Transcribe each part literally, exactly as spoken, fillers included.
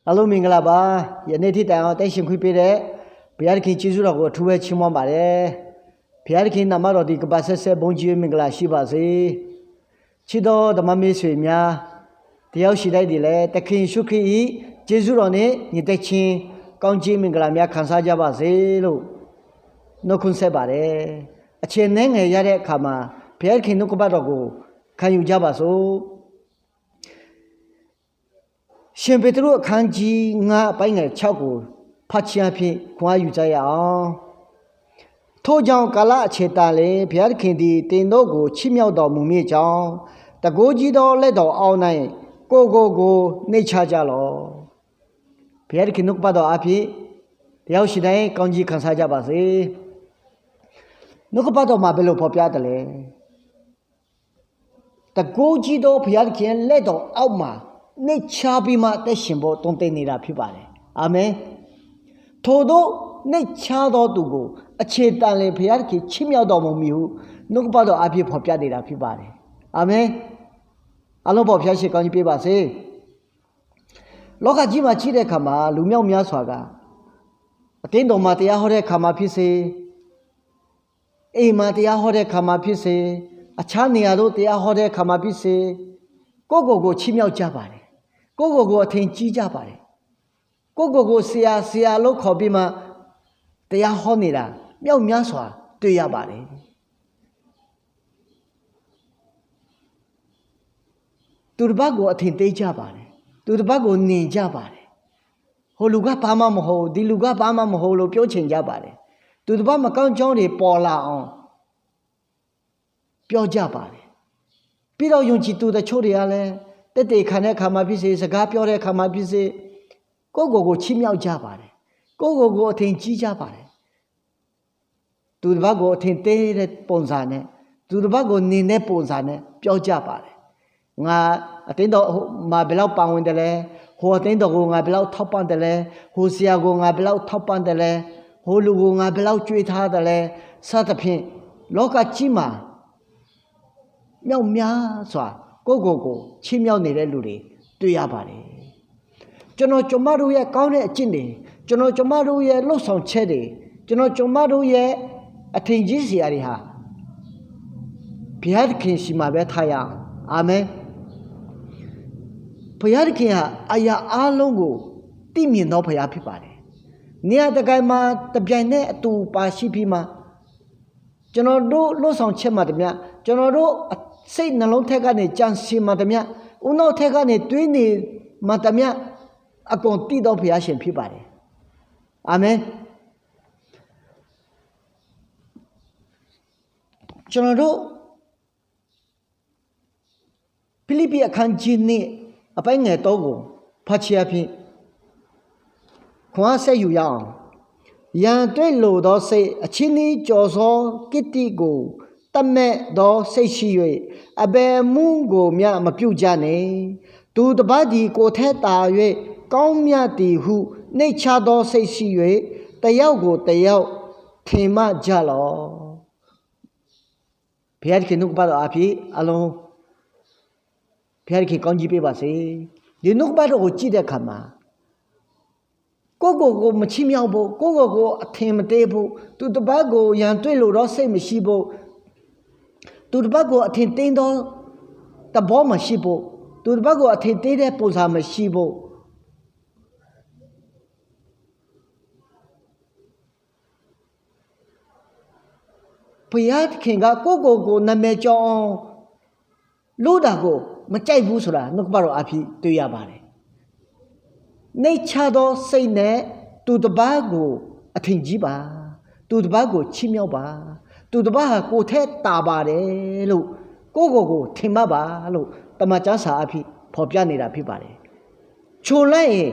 Arlawr, မင်္ဂလာပါ. ယနေ့ text တခုပေးတဲ့ ဘုရားသခင် ကျေးဇူးတော်ကို အထူးပဲ ချီးမွမ်းပါတယ်. ဘုရားသခင် နာမတော်သည် ကမ္ဘာအဆက်ဆက် ဘုန်းကြီး မင်္ဂလာရှိပါစေ. ချစ်သော ဓမ္မမိတ်ဆွေများ, တယောက်ရှိတိုင်းသည်လည်း သခင်ယေရှုခရစ်၏ ကျေးဇူးတော်နှင့် ညီသက်ချင်း ကောင်းချီးမင်္ဂလာများ ခံစားကြပါစေလို့ နှုတ်ခွန်းဆက်ပါတယ်. အချိန်နည်းငယ်ရတဲ့အခါမှာ ဘုရားသခင် နှုတ်ကပတ်တော်ကို ခံယူကြပါစို့. ရှင်ပေတရု အခန်းကြီး ငါး အပိုင်းငယ် ခြောက်ကို ဖတ်ခြင်းအားဖြင့် ခွန်အားယူကြရအောင်. ထို့ကြောင့် ကာလအချိန်တန်လျှင် ဘုရားသခင်သည် သင်တို့ကို ချီးမြှောက်တော်မူမည်အကြောင်း၊ တန်ခိုးကြီးသော လက်တော်အောက်၌ ကိုယ်ကိုကိုယ် နှိမ့်ချကြလော့. ဘုရားသခင် နှုတ်ကပတ်တော်အားဖြင့် တယောက်ရှိတိုင်း ကောင်းချီး ခံစားကြပါစေ. နှုတ်ကပတ်တော်မှာ ဘယ်လိုဖော်ပြသလဲ။ တန်ခိုးကြီးသော ဘုရားသခင်ရဲ့ လက်တော်အောက်မှာ နှိမ့်ချပြီးမှ အသက်ရှင်ဖို့ တွင်တင်နေတာ ဖြစ်ပါတယ်. အာမင်. ထိုသို့ နှိမ့်ချသောသူကို အချိန်တန်လျှင် ဘုရားသခင် ချီးမြှောက်တော်မူမည်ဟု နှုတ်ကပတ်တော်အားဖြင့် ဖော်ပြနေတာ ဖြစ်ပါတယ်. အာမင်. အားလုံးအပေါ် ဘုရားရှင် ကောင်းချီးပေးပါစေ. လောကကြီးမှာ ကြည့်တဲ့အခါမှာ လူမြောက်များစွာက အသင်းတော်မှာ တရားဟောတဲ့အခါမှာဖြစ်စေ၊ အိမ်မှာ တရားဟောတဲ့အခါမှာဖြစ်စေ၊ အခြားနေရာသို့ တရားဟောတဲ့အခါမှာဖြစ်စေ၊ ကိုယ့်ကိုယ်ကို ချီးမြှောက်ကြပါတယ်. ကိုယ့်ကိုယ်ကို အထင်ကြီးကြပါတယ်. ကိုယ့်ကိုယ်ကို ဆရာ၊ ဆရာလို့ ခေါ်ပြီးမှ တရားဟောနေတာ မြောက်များစွာ တွေ့ရပါတယ်. သူတစ်ပါးကို အထင်သေးကြပါတယ်. သူတစ်ပါးကို နှိမ်ကြပါတယ်. ဟိုလူက ဘာမှမဟုတ်၊ ဒီလူက ဘာမှမဟုတ်လို့ ပြောချင်ကြပါတယ်. သူတစ်ပါး မကောင်းကြောင်းတွေ ပေါ်လာအောင် ပြောကြပါတယ်. ပြီးတော့ ယုံကြည်သူတချို့တွေကလည်း သက်သေခံတဲ့အခါမှာဖြစ်စေ၊ စကားပြောတဲ့အခါမှာဖြစ်စေ၊ ကိုယ့်ကိုယ်ကို ချီးမြှောက်ကြပါတယ်. ကိုယ့်ကိုယ်ကို အထင်ကြီးကြပါတယ်. သူတစ်ပါးကို အထင်သေးတဲ့ပုံစံနဲ့၊ သူတစ်ပါးကို နှိမ်တဲ့ပုံစံနဲ့ ပြောကြပါတယ်. ငါ အသင်းတော်မှာ ဘယ်လောက်ပါဝင်သလဲ၊ ဟိုအသင်းတော်ကို ငါ ဘယ်လောက်ထောက်ပံ့သလဲ၊ ဟိုဆရာကို ငါ ဘယ်လောက်ထောက်ပံ့သလဲ၊ ဟိုလူကို ငါ ဘယ်လောက်ကျွေးထားသလဲ စသဖြင့် လောကကြီးမှာ မြောက်များစွာ ကိုယ့်ကိုယ်ကို ချီးမြှောက်နေတဲ့လူတွေ တွေ့ရပါတယ်. ကျွန်တော် ကျွန်မတို့ရဲ့ ကောင်းတဲ့အကျင့်တွေ၊ ကျွန်တော် ကျွန်မတို့ရဲ့ လုပ်ဆောင်ချက်တွေ၊ ကျွန်တော် ကျွန်မတို့ရဲ့ အထင်ကြီးစရာတွေဟာ ဘုရားသခင်ဆီမှာပဲ ထားရအောင်။ အာမင်။ ဘုရားသခင်ဟာ အရာအားလုံးကို သိမြင်သော ဘုရားဖြစ်ပါတယ်. နေရာတစ်ကာမှာ တစ်ပြိုင်နက်အတူ ပါရှိပြီးမှ ကျွန်တော်တို့ လုပ်ဆောင်ချက်မှန်သမျှ၊ ကျွန်တော်တို့ စိတ်နှလုံးထဲကနေ ကြံစည်မှန်သမျှ၊ ဦးနှောက်ထဲကနေ တွေးနေမှန်သမျှ အကုန်သိသော ဘုရားရှင်ဖြစ်ပါတယ်။ အာမင်။ ကျွန်တော်တို့ ဖိလိပ္ပိ အခန်းကြီး နှစ် အပိုင်းငယ် သုံး ကို ဖတ်ခြင်းအားဖြင့် ခွန်အား ဆက်ယူရအောင်။ ရန်တွေ့လိုသောစိတ်၊ အချည်းနှီးကျော်သော ကီးတံးကို တပ်မက်သောစိတ်ရှိ၍ အဘယ်အမှုကိုမျှ မပြုကြနှင့်။ သူတစ်ပါးသည် ကိုယ်ထက်သာ၍ ကောင်းမြတ်သည်ဟု နှိမ့်ချသောစိတ်ရှိ၍ တစ်ယောက်ကိုတစ်ယောက် ထင်မှတ်ကြလော့။ ဘုရားသခင် နှုတ်ကပတ်တော်အားဖြင့် အားလုံး ဘုရားသခင် ကောင်းချီးပေးပါစေ။ ဒီနှုတ်ကပတ်တော်ကို ကြည့်တဲ့အခါမှာ ကိုယ့်ကိုယ်ကို မချီးမြှောက်ဖို့၊ ကိုယ့်ကိုယ်ကို အထင်မသေးဖို့၊ သူတစ်ပါးကို ရန်တွေ့လိုသောစိတ် မရှိဖို့၊ သူတစ်ပါးကို အထင်သေးသောသဘော မရှိဖို့၊ သူတစ်ပါးကို အထင်သေးတဲ့ပုံစံ မရှိဖို့၊ ဘုရားသခင်က ကိုယ့်ကိုယ်ကို နာမည်ကျော်အောင် လုပ်တာကို မကြိုက်ဘူးဆိုတာ နှုတ်ကပတ်တော်အားဖြင့် တွေ့ရပါတယ်။ နှိမ့်ချသောစိတ်နဲ့ သူတစ်ပါးကို အထင်ကြီးပါ၊ သူတစ်ပါးကို ချီးမြှောက်ပါ၊ သူတစ်ပါးဟာ ကိုယ်ထက်သာပါတယ်လို့ ကိုယ့်ကိုယ်ကို ထင်မှတ်ပါလို့ သမ္မာကျမ်းစာအားဖြင့် ဖော်ပြနေတာ ဖြစ်ပါတယ်။ ချို့လိုက်ရင်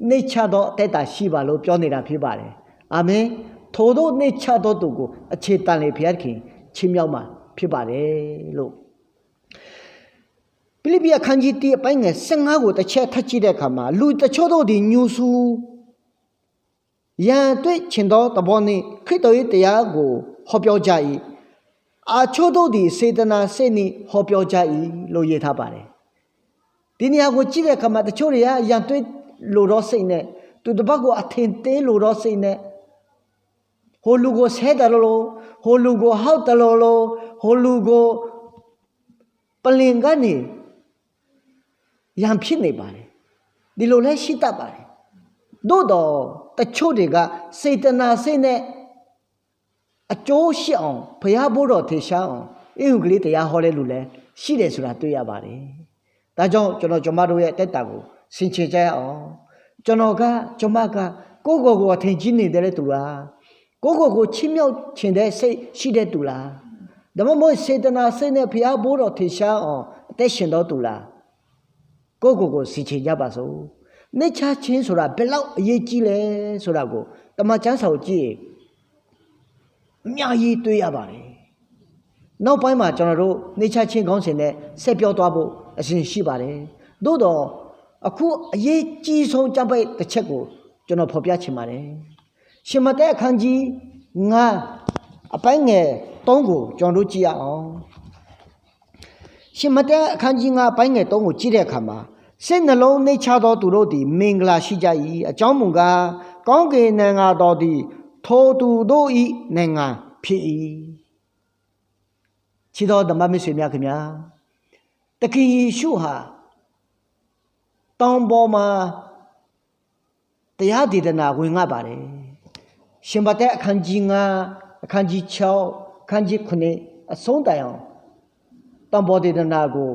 နှိမ့်ချသောအသက်တာ ရှိပါလို့ ပြောနေတာ ဖြစ်ပါတယ်။ အာမင်။ ထိုသို့ နှိမ့်ချသောသူကို အချိန်တန်လျှင် ဘုရားသခင် ချီးမြှောက်မှာ ဖြစ်ပါတယ်လို့ ဖိလိပ္ပိ အခန်းကြီး တစ် အပိုင်းငယ် ဆယ့်ငါး ကို တစ်ချက် ထပ်ကြည့်တဲ့အခါမှာ လူတချို့တို့သည် ငြိုစူ ရန်တွေ့ချင်သောသဘောနှင့် ခရစ်တော်၏တရားကို ဟောပြောကြ၏။ အချို့တို့သည် စေတနာစိတ်နှင့် ဟောပြောကြ၏လို့ ရေးထားပါတယ်။ ဒီနေရာကို ကြည့်တဲ့အခါမှာ တချို့တွေက ရန်တွေ့ lof dawr ser nae, သူတစ်ပါးကို အထင်သေး lof dawr ser nae, ဟိုလူကို ဆဲတၢ်လီၤလီၤ, ဟိုလူကို ဟောက်တၢ်လီၤလီၤ, ဟိုလူကို ပလ္လင်ကနေ ရန်ဖြစ်နေပါတယ်. ဒီလိုလည်း ရှိတတ်ပါတယ်. သို့သော် တချို့တွေက စေတနာစိတ်နဲ့ အကျိုးရှိအောင် ဘုရားဘိုးတော် ထင်ရှားအောင် အင်္ဂလိပ်တရားဟောတဲ့လူလည်း ရှိတယ်ဆိုတာ တွေ့ရပါတယ်. ဒါကြောင့် ကျွန်တော် ကျွန်မတို့ရဲ့ အသက်တာကို ဆင်ခြင်ကြရအောင်. ကျွန်တော်က ကျွန်မက ကိုယ့်ကိုယ်ကို အထင်ကြီးနေတတ်တဲ့သူလား? ကိုယ့်ကိုယ်ကို ချီးမြှောက်ချင်တဲ့စိတ် ရှိတဲ့သူလား? ဒါမှမဟုတ် စေတနာစိတ်နဲ့ ဘုရားဘိုးတော် ထင်ရှားအောင် အသက်ရှင်တော်သူလား? ကိုယ့်ကိုယ်ကို ဆင်ခြင်ကြပါစို့. နှစ်ခြားခြင်းဆိုတာ ဘယ်လောက် အရေးကြီးလဲဆိုတာကို သမ္မာကျမ်းစာကို ကြည့်ရင် အများကြီး တွေ့ရပါတယ်. နောက်ပိုင်းမှာ ကျွန်တော်တို့ နှစ်ခြားခြင်း ခေါင်းစဉ်နဲ့ ဆက်ပြောသွားဖို့ အစီအစဉ် ရှိပါတယ်. သို့သော် အခု အရေးကြီးဆုံး ကျမ်းပိုဒ်တစ်ချက်ကို ကျွန်တော် ဖော်ပြချင်ပါတယ်. ရှင်မဿဲ အခန်းကြီး ငါး အပိုင်းငယ် သုံးကို ကျွန်တော်တို့ ကြည့်ရအောင်. ရှင်မဿဲ အခန်းကြီး ငါး အပိုင်းငယ် သုံးကို ကြည့်တဲ့အခါမှာ စိတ်နှလုံး နှစ်ခြားသောသူတို့သည် မင်္ဂလာရှိကြ၏။ အကြောင်းမူကား ကောင်းကင်နိုင်ငံတော်သည် ထိုသူတို့၏ နိုင်ငံဖြစ်၏။ ချစ်တော် ဓမ္မမိတ်ဆွေများခင်ဗျာ, သခင်ယေရှုဟာ တောင်ပေါ်မှာ တရားဒေသနာ ဝင်ငါပါတယ်. ရှင်မဿဲ အခန်းကြီး ငါး, အခန်းကြီး ခြောက်, အခန်းကြီး ခုနစ် အဆုံးတိုင်အောင် တောင်ပေါ်ဒေသနာကို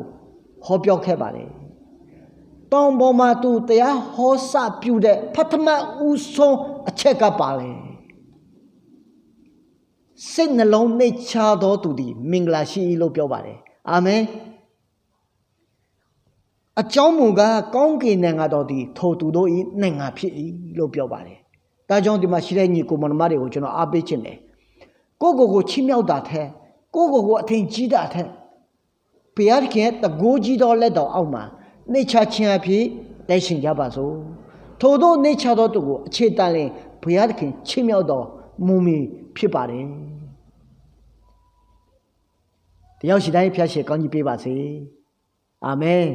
ဟောပြောခဲ့ပါတယ်. တောင်ပေါ်မှာ သူ တရားဟောစပြုတဲ့ ပထမဦးဆုံး အချက်က ဘာလဲ? စိတ်နှလုံး နှစ်ခြားသောသူသည် မင်္ဂလာရှိ၏လို့ ပြောပါတယ်. အာမင်. အကြောင်းမူကား ကောင်းကင်နိုင်ငံတော်သည် ထိုသူတို့၏ နိုင်ငံဖြစ်၏လို့ ပြောပါတယ်. ဒါကြောင့် ဒီမှာရှိတဲ့ ညီအစ်ကို မောင်နှမတွေကို ကျွန်တော် အားပေးချင်တယ်. ကိုယ့်ကိုယ်ကို ချီးမြှောက်တာထက်၊ ကိုယ့်ကိုယ်ကို အထင်ကြီးတာထက်၊ ဘုရားသခင်ရဲ့ တန်ခိုးကြီးသော လက်တော်အောက်မှာ နှစ်ခြားခြင်းအဖြစ် အသက်ရှင်ကြပါစို့. ထိုသို့ နှစ်ခြားသောသူကို အခြေတန်လျှင် ဘုရားသခင် ချီးမြှောက်တော်မူမည် ဖြစ်ပါတယ်. တစ်ယောက်စီတိုင်း ဘုရားရှင် ကောင်းကြီးပေးပါစေ. အာမင်.